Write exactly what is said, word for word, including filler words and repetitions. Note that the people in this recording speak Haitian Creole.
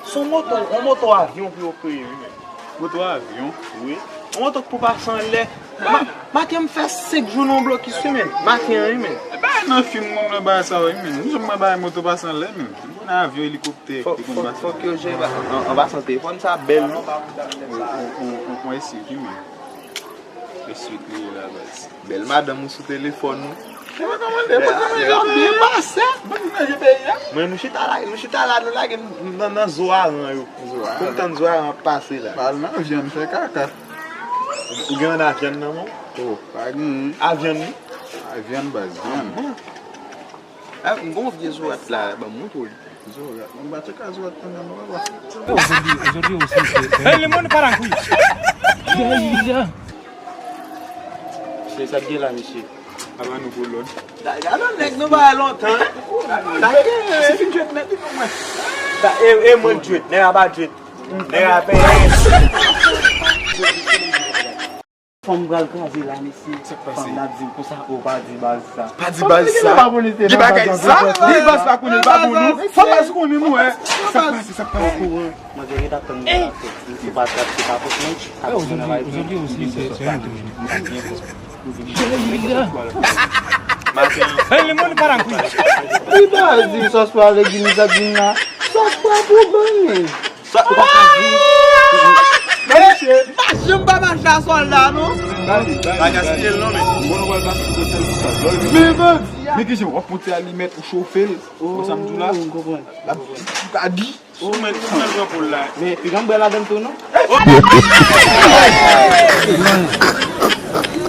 Se yon moto, yon moto avyon pou yo kreye, wi, men. Moto avyon? Wi. Yon moto k pou pase anlè. Ma-, maten m fè senk jou nan yon blokis, wi, men. Maten an, wi, men. E pa nan fim, mwen, mwen, bagay sa, wi, men. Ou janm wè bagay moto pase anlè, men. Mwen, avyon, elikoptè, fòk, ki konn fòk, pase fòk anlè. Yo jere ba-, an, anba sante. Fòn sa bèl, non? On, on, on, on, on esik, wi, men. Esik li ye la, baz. Bèl madanm ou sou telefòn ou. Se pa kòmande, pa kòmande. Bèl, bèl, bèl. Mwen, nou chita la, nou chita la, nou lage n nan, nan zo aran yo. Zo aran. Pou n tann zo aran ap pase la. Pral nan vyann fè kaka. Ou gen nan vyann nan, non? Oh, pa gen. A vyann, wi. A vyann, baz, vyann. Ah, m gon vye zorat la, ban m montre w li. Zorat, mwen pa tcheka zorat nan men mwen, papa. Aujourd'hui, aujourd'hui aussi, c'est... Hey, le monde part en couille. Déjà. Mesye, sa k gen la, mesye? Apa nou kolòn. Gade nèg nou bay lontan, hein? Sa k gen, si fin jwèt nèg li pou mwen. Sa, e, e mwen k jwèt, nèg la pa jwèt. Nèg la peye. Fanm pral kraze la, mesye. Sa k pase? Fanm nan di m konsa, ou pa di baz sa. Pa di baz sa. Li pa konnen se nan baz sa. Li baz pa konnen, li pa bon, non. Fò baz konnen, mwen. Sa k pase, sa k pase? Mwen te ret ap tann mwen la, se pa trap, se pa pot, non. Aujourd'hui, aujourd'hui aussi, c'est, c'est un truc. Hey, le monde part en couille. Li pa di sòs pa legim, sa di m la. Sòs pa pou ban, men. Sa ou pa ka di. Mesye, pa janm pa mache a sòlda, non. Pa gaspiye l, non, men. Men bandi a. Men kijan w ap monte alimèt ou chofe l? Ou sa m di w la? Oh, m konprann. L ap di, ou ka di. Ou menm, ou menm pran pou l la. Men, piga m bwè ladan l tou, non?